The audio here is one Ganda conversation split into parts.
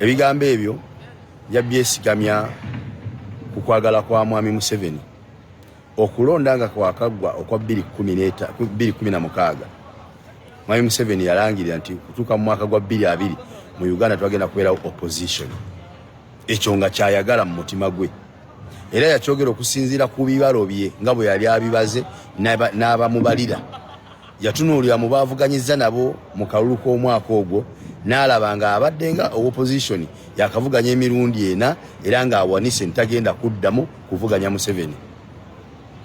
Ebigambo ebyo yabyesigamya ku kwagala kwa Mwami Museveni okulonda nga kwakaggwa okwa 2016. Mwami Museveni yalangirira nti kutuuka mu mwaka gwa 2020 mu Uganda twagenda kubeerawo opposition, ekyo nga kyayagala mu mutima gwe, era yakyogera okusinziira ku bibalo bye nga bwe yali abibaze n'abamubalira. Yatunuulira mu baavuganyiza nabo mu kalulu k'omwaka ogwo n'alaba nga abadde nga opposition yakavuganya emirundi ena era ng'awanise ntagenda kuddamu kuvuganya Museveni,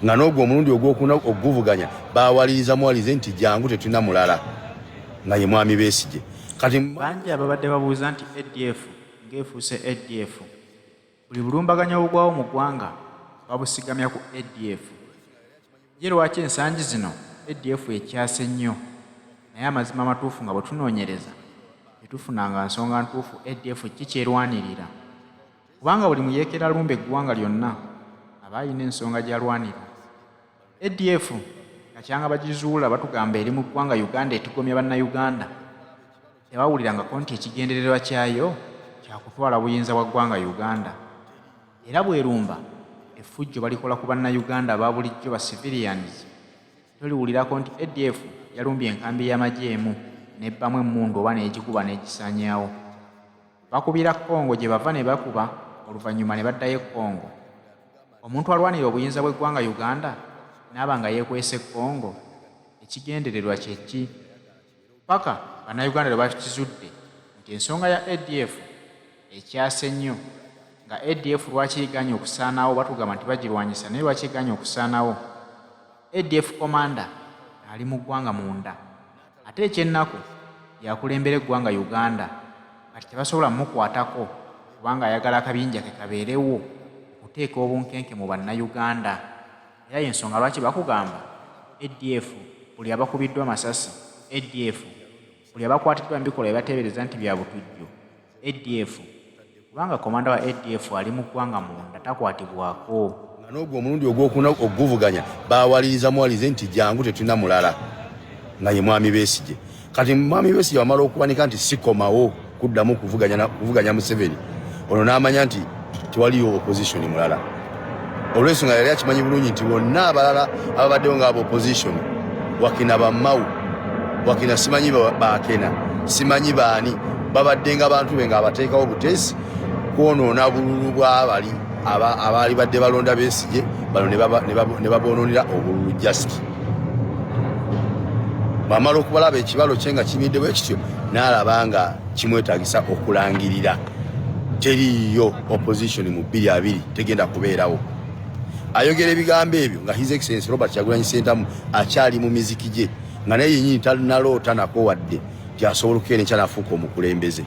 nga n'ogwo omulundi ogwokuna oguvuganya baawaliriza muwalize nti jangu tetulina mulala, nga ye Mwami Besigye. Kati bangi ababadde babuuza nti ADF ng'efuuse ADF, buli bulumbaganyi obugwawo mu ggwanga babusigamya ku ADF. Ye lwaki ensangi zino ADF ekyase nnyo? Naye amazima amatuufu nga bwe tunoonyereza tetufunanga nsonga ntuufu ADF ki ky'erwanirira, kubanga buli muyeekera alumba eggwanga lyonna aba alina ensonga gy'alwanira. ADF kakyanga bagizuula batugamba eri mu ggwanga Uganda etigomya Bannayuganda, tebawulirangako nti ekigendererwa kyayo kya kutwala buyinza bwa ggwanga Uganda, era bw'erumba effujjo balikola ku Bannayuganda aba bulijjo ba civilians. Toliwulirako nti ADF yalumbye enkambi y'amagye emu n'ebbamu emmundu oba n'egikuba n'egisaanyaawo. Bakubira Congo gye bava ne bakuba oluvannyuma ne baddayo e Congo. Omuntu alwanira obuyinza bw'eggwanga Uganda n'aba nga yeekwese Congo, ekigendererwa kye ki? Ppaka Bannayuganda lwe bakizudde nti ensonga ya ADF ekyase nnyo, nga ADF lwaki egaanye okusaanawo, batugamba nti bagirwanyisa naye lwaki egaanye okusaanawo? ADF commander ali mu ggwanga munda ate eky'ennaku y'akulembera eggwanga Uganda, kati tebasobola mukwatako kubanga ayagala akabinja ke kabeerewo okuteeka obunkenke mu Bannayuganda. Era y'ensonga lwaki bakugamba ADF buli abakubiddwa amasasi ADF, buli abakwatiddwa mu bikolwa bye bateebereza nti bya butujju ADF, kubanga komanda wa ADF ali mu ggwanga munda takwatibwako. Nga n'ogwo omulundi ogwokuna oguvuganya baawaliriza muwalize nti jangu tetulina mulala, nga ye Mwami Besigye. Kati Mwami Besigye wamala okuwanika nti sikomawo kuddamu kuvuganya Museveni, ono n'amanya nti tewaliyo opposition mulala, olw'ensonga yali akimanyi bulungi nti bonna abalala ababaddewo nga aba opposition wakina bammawu, wakina simanyi bakena, simanyi baani, babadde nga bantu be ng'abateekawo buteesi kwonoona bululu bw'abali abaali badde balonda Besigye, bano ne babonoonera obululu. Just bwamala okubalaba ekibalo kye nga kimidde bwe kityo, n'alaba nga kimwetagisa okulangirira teriiyo opposition mu 2020, tegenda kubeerawo. Ayogera ebigambo ebyo nga His Excellence Robert Kyagulanyi Ssentamu akyali mu miziki gye, nga naye yenyini tanaloota nako wadde nti asobola okukeera enkya nafuuka omukulembeze.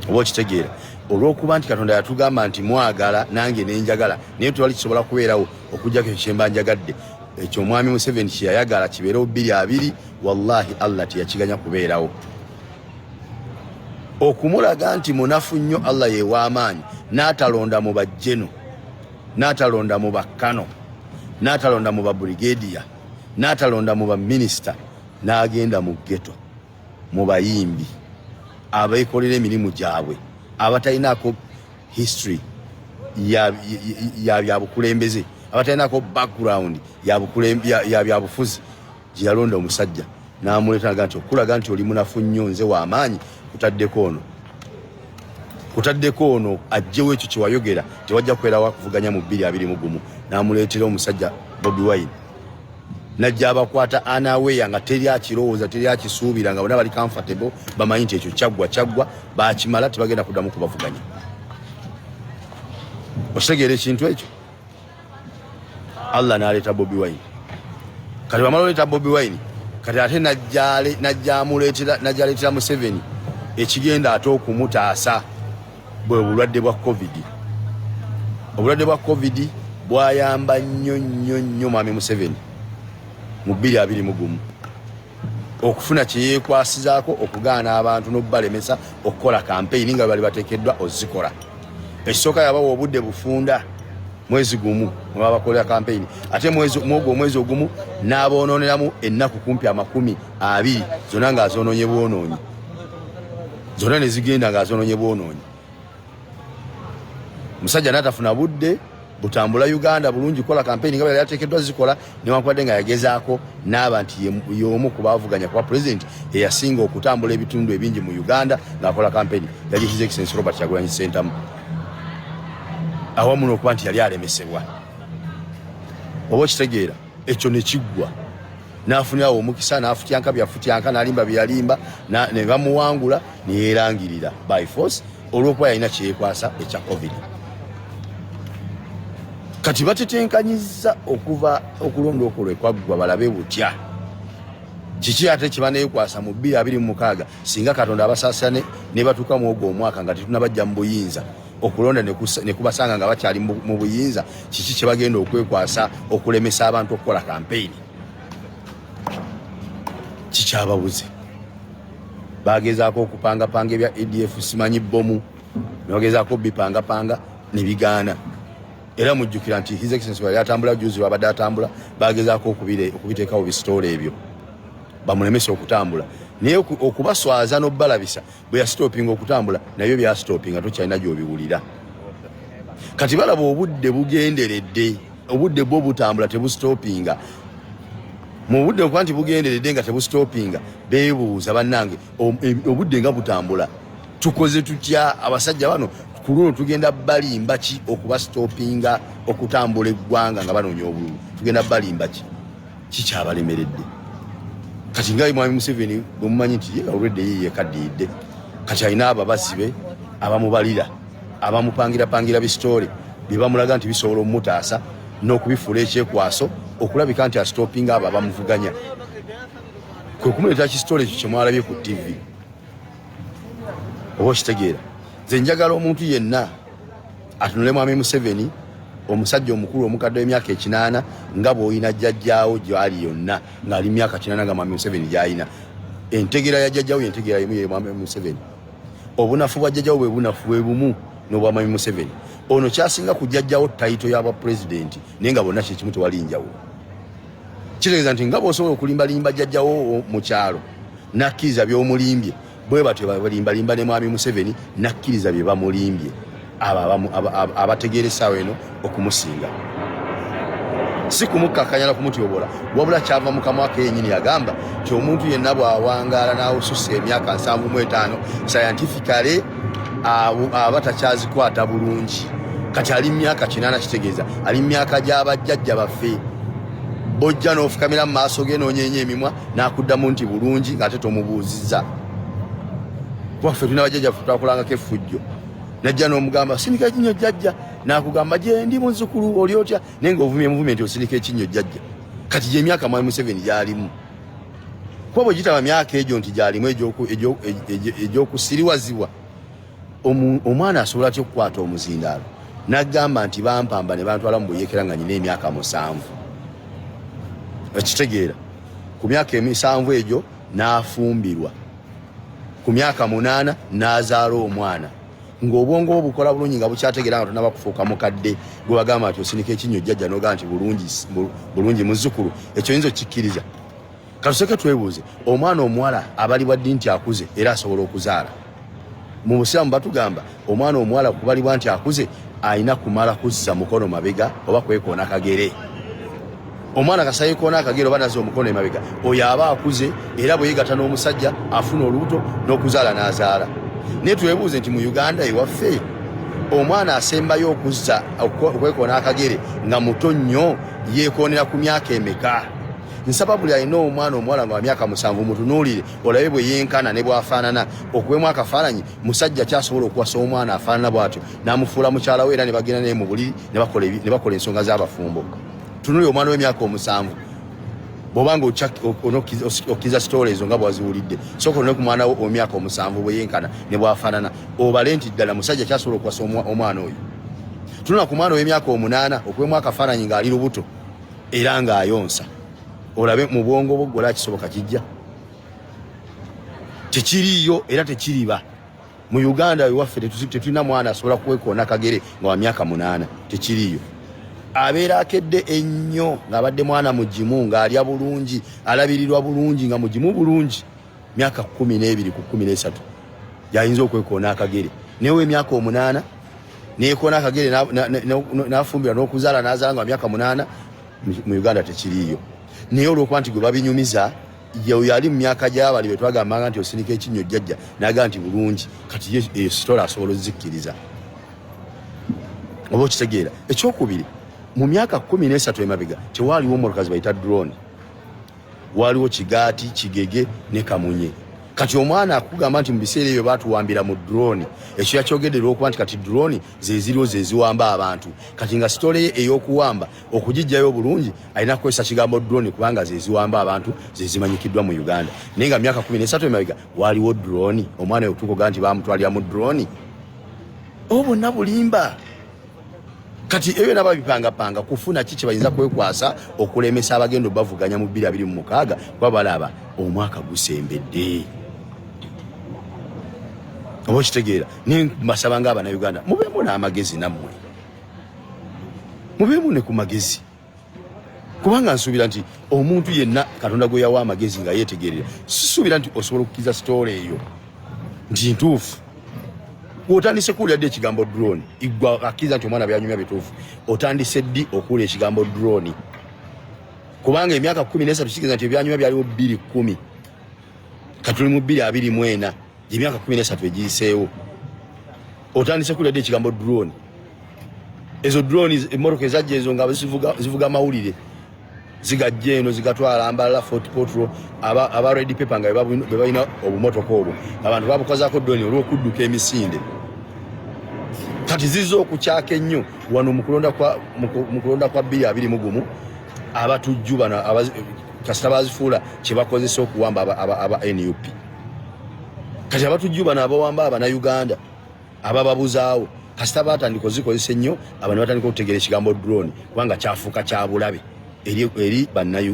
Oba okitegeera, olw'okuba nti Katonda yatugamba nti mwagala nange nenjagala, naye tewali kisobola kubeerawo okujjako ekyo kyemba njagadde. Ekyo omwami Museveni kyeyayagala kibeerewo 2020, wallahi Allah teyakiganya kubeerawo. Okumulaga nti munafu nnyo, Allah yew'amaanyi, n'atalonda mu bajjeno, n'atalonda mu bakkano, n'atalonda mu babrigadiya, n'atalonda mu baminisita, n'agenda mu ghetto, mu bayimbi abeekolera emirimu gyabwe, abatalinako history ya byabukulembeze, abatalinako background ya byabufuzi, gye yalonda omusajja n'amuleeta nga nti okulaga nti oli munafu nnyo, nze w'amaanyi, kutaddeko ono, kutaddeko ono ajjewo ekyo kyewayogera, tewajja kubeerawo akuvuganya mu 2021. N'amuleetera omusajja Bobi Wine, najja abakwata anaweya nga teri akirowooza, teri akisuubira, nga bonna bali comfortable, bamanyi nti ekyo kyaggwa, kyaggwa, bakimala, tebagenda kuddamu kubavuganya. Okitegeera ekintu ekyo? Allah n'aleeta Bobi Wine. Kati bamala oleeta Bobi Wine, kati ate najja aleetera Museveni ekigenda ate okumutaasa, bwe bulwadde bwa COVID. Obulwadde bwa COVID bwayamba nnyo nnyo nnyo mwami Museveni mu 2021 okufuna kyeyekwasizaako okugaana abantu n'okubalemesa okukola kampeyini nga bali bateekeddwa ozikola. Ekisooka, yabawa obudde bufunda mwezi gumu mwebabakolera kampeyini, ate mwogwo omwezi ogumu n'aboononeramu ennaku kumpi 20 zonna ng'azoonoonye bwonoonyi. Zonna ne zigenda ng'azonoonye bwonoonyi. Musajja n'atafuna budde butambula Uganda bulungi kukola kampeyini nga bwe yali ateekeddwa zikola, newankubadde nga yagezaako n'aba nti y'omu ku baavuganya kuba pulezidenti eyasinga okutambula ebitundu ebingi mu Uganda ng'akola kampeyini yali His Excellency Robert Kyagulanyi Ssentamu, awamu n'okuba nti yali alemesebwa oba okitegeera ekyo ne kiggwa n'afunirawo omukisa n'afutyanka byafutyanka n'alimba bye yalimba ne bamuwangula ne yeerangirira by force olw'okuba yalina kyeyekwasa ekya covid. Kati batetenkanyizza okuva okulonda okwo lwe kwaggwa balabe butya kiki ate kyebaneekwasa mu 2026 singa Katonda abasaasira ne batuuka mu ogwo omwaka nga tetunabajja mu buyinza, okulonda ne kubasanga nga bakyali mu buyinza, kiki kye bagenda okwekwasa okulemesa abantu okukola kampeyini? Kikyababuze. Bagezaako okupangapanga ebya ADF, simanyi bbomu, ne bagezaako obipangapanga ne bigaana. Era mujjukira nti His Excellency yali atambula juzi, lwabadde atambula, bagezaako okubiteekawo bisitoola ebyo bamulemese okutambula, naye okubaswaza n'okubalabisa bwe yasitopinga okutambula nabyo byasitopinga, tokyalina gy'obiwulira. Kati balaba obudde bugenderedde, obudde bwo butambula tebusitopinga. Mu budde okuba nti bugenderedde nga tebusitopinga, beebuuza, bannange, obudde nga butambula, tukoze tutya? Abasajja bano ku luno tugenda balimba ki okubasitopinga okutambula eggwanga nga banoonya obululu? Tugenda balimba ki? Kikyabalemeredde. Kati nga mwami Museveni bwe mumanyi nti ye already ye yekaddiyidde, kati alina ababazi be abamubalira, abamupangirapangira bisitole bye bamulaga nti bisobola omutaasa n'okubifuula ekyekwaso okulabika nti asitopinga abo abamuvuganya, kwe kumuleetera kisitole ekyo kyemwalabye ku TV. Oba okitegeera, nze njagala omuntu yenna atunule mwami Museveni, omusajja omukulu omukadde w'emyaka 80, nga bw'olina jjajjaawo gy'ali yonna ng'ali myaka 80 nga mwami Museveni gy'alina. Entegeera ya jjajjaawo yentegeera yemu ye mwami Museveni. Obunafu bwa jjajjaawo bwe bunafu bwe bumu n'obwa mwami Museveni. Ono kyasinga ku jjajjaawo title ya bwa pulezidenti, naye nga bonna kyekimu, tewali njawulo. Kitegeeza nti nga bw'osobola okulimbalimba jjajjaawo mu kyalo n'akkiriza by'omulimbye, bwe batyo balimbalimba ne mwami Museveni n'akkiriza bye bamulimbye abo abategeera essaawa eno okumusinga. Si kumukkakanya na kumutyobola, wabula kyava mu kamwa ke yennyini. Yagamba nti omuntu yenna bw'awangaala n'awususa emyaka 75, scientifically aba takyazikwata bulungi. Kati ali myaka 80, kitegeeza ali myaka gy'abajjajja baffe. Bojja n'ofukamira mu maaso ge n'onyeenya emimwa n'akuddamu nti bulungi, ng'ate tomubuuzizza. Kuba ffe tulina bajjajja ffe twakulangako effujjo, najja n'omugamba, "Sinika ekinnyo jjajja," n'akugamba, "Gyendi muzzukulu, oli otya?" Naye ng'ovumye muvumye nti osinika ekinnyo jjajja. Kati gyemyaka mwami Museveni gy'alimu, kuba bwe gitaba myaka egyo nti gyalimu egy'okusiriwazibwa, omwana asobola atya okukwata omuzindaalo n'agamba nti bampamba ne bantwala mu buyeekera nga nyina emyaka 7? Ekitegeera ku myaka 7 egyo n'afumbirwa, ku myaka 8 n'azaala omwana, ng'obwongo bwo bukola bulungi, nga bukyategeera, nga tonaba kufuuka mukadde gwe bagamba nti osinika ekinnyo jjajja n'ogamba nti bulungi, bulungi muzzukulu. Ekyo oyinza okikkiriza? Katuseke twebuuze, omwana omuwala abalibwa ddi nti akuze era asobola okuzaala? Mu busiraamu batugamba omwana omuwala kubalibwa nti akuze alina kumala kuzza mukono mabega oba kwekoona kagere. Omwana kasita yekoona akagere oba nazza omukono emabega, oyo aba akuze, era bwe yegatta n'omusajja afuna olubuto n'okuzaala n'azaala. Naye twebuuze nti mu Uganda ewaffe omwana asembayo okuzza okwekoona akagere nga muto nnyo yeekoonera ku myaka emeka? Nsaba buli alina omwana omuwala nga wa myaka 7 mutunuulire olabe bwe yenkana ne bw'afaanana, okuwemu akafaananyi. Musajja kyasobola okuwasa omwana afaanana bw'atyo n'amufuula mukyala we, era ne bagenda naye mu buliri ne bakola ensonga z'abafumbo? Tunuulire omwana w'emyaka 7. Bw'obanga okkiriza sitoola ezo nga bwaziwulidde, sooka onone ku mwana wo omyaka 7 bwe yenkana ne bw'afaanana, obale nti ddala musajja kyasobola okuwasa omwana oyo. Tunula ku mwana ow'emyaka 8, okuwemu akafaananyi ng'ali lubuto era ng'ayonsa, olabe mu bwongo bwo gwola kisoboka kijja. Tekiriiyo era tekiriba mu Uganda ewaffe. Tetulina mwana asobola kwekoona kagere nga wa myaka 8, tekiriiyo. Abeera akedde ennyo ng'abadde mwana mugimu, ng'alya bulungi, alabirirwa bulungi, nga mugimu bulungi, myaka 12 ku 13. Yayinza okwekoona akagere naye ow'emyaka 8 neyekoona akagere n'afumbirwa n'okuzaala n'azaala nga myaka 8 mu Uganda tekiriiyo. Naye olw'okuba nti gwe babinyumiza yoyo ali mu myaka gy'abali be twagambanga nti osinika ekinnyo jjajja n'agamba nti bulungi, kati ye eyo sitole asobola ozikkiriza oba okitegeera. Ekyokubiri, mu myaka 13 emabega tewaaliwo mmotoka ze bayita drone, waaliwo kigaati, kigege ne kamunye. Kati omwana akugamba nti mu biseera ebyo baatuwambira mu drone, ekyo yakyogedde olw'okuba nti kati drone ze ziriwo ze ziwamba abantu. Kati nga sitole ye ey'okuwamba okugiggyayo obulungi alina kukozesa kigambo drone kubanga ze ziwamba abantu ze zimanyikiddwa mu Uganda. Naye nga myaka 13 emabega waaliwo drone, omwana oyo okutuuka nti baamutwalira mu drone, obwo bwonna bulimba. Kati ebyo byonna babipangapanga kufuna ki kye bayinza kwekwasa okulemesa abagenda obavuganya mu 2026, kuba balaba omwaka gusembedde. Oba okitegeera? Naye mbasaba nga Abannayuganda mubeemu n'amagezi, nammwe mubeemu ne ku magezi, kubanga nsuubira nti omuntu yenna Katonda gwe yawa amagezi nga yeetegerera, sisuubira nti osobola okukkiriza sitoole eyo nti ntuufu. Otandise kuwulira ddi ekigambo drone? Igwa akkiriza nti omwana byanyumya bituufu, otandise ddi okuwulira ekigambo drone? Kubanga emyaka 13 kitegeeza nti ebyanyumya byaliwo 210, kati tuli mu 2024, emyaka 13 egiyiseewo. Otandise kuwulira ddi ekigambo drone? Ezo drone, emmotoka ezajja ezo nga zivuga mawulire, zigajja eno zigatwala Mbarara, Fort Portal, aba Red Pepper nga be balina obumotoka obwo, abantu babukozaako drone olw'okudduka emisinde. Kati zizza okukyaka ennyo wano mu kulonda kwa 2021. Abatujju bano kasita bazifuula kye bakozesa okuwamba aba NUP. Kati abatujju bano abawamba Abannayuganda abababuzaawo, kasita batandika ozikozesa ennyo, abantu batandika okutegeera ekigambo drone, kubanga kyafuuka kya bulabe eri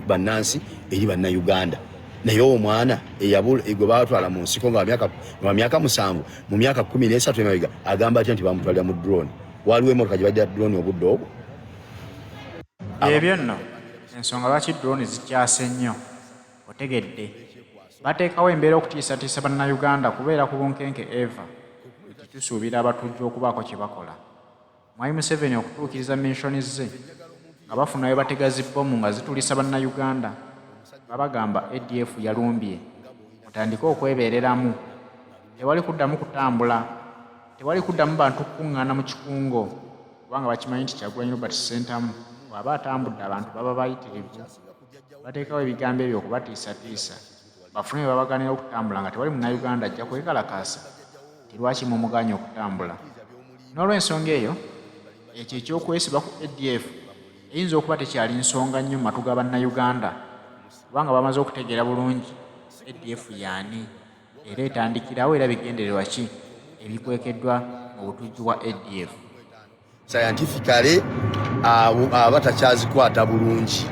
bannansi, eri Bannayuganda. Naye omwana gwe batwala mu nsiko nga wa myaka 7 mu myaka 13 emabega agamba atya nti bamutwalira mu drone? Waliwo emotoka gye baddira drone obudde obwo? Ebyo nno ensonga lwaki drone zikyase nnyo. Otegedde, bateekawo embeera okutiisatiisa Bannayuganda kubeera ku bunkenke eva nti tusuubira abatujju okubaako kye bakola. Mwami Museveni okutuukiriza minsoni ze nga bafuna we batega zi bbomu nga zitulisa Bannayuganda, babagamba ADF yalumbye, mutandike okwebeereramu, tewali kuddamu kutambula, tewali kuddamu bantu kukungaana mu kikungo kubanga bakimanyi nti Kyagulanyi Robert Ssentamu bw'aba atambudde abantu baba bayitirivu. Bateekawo ebigambo ebyo okubatiisatiisa bafune we babagaanira okutambula nga tewali Munnayuganda ajja kwekalakaasa nti lwaki mumugaanye okutambula. N'olwensonga eyo, ekyo eky'okwesiba ku ADF eyinza okuba tekyali nsonga nnyo mu matu ga Bannayuganda kubanga bamaze okutegeera bulungi ADF y'ani era etandikirawo era bigendererwa ki ebikwekeddwa mu butujju bwa ADF. Scientifically aba takyazikwata bulungi.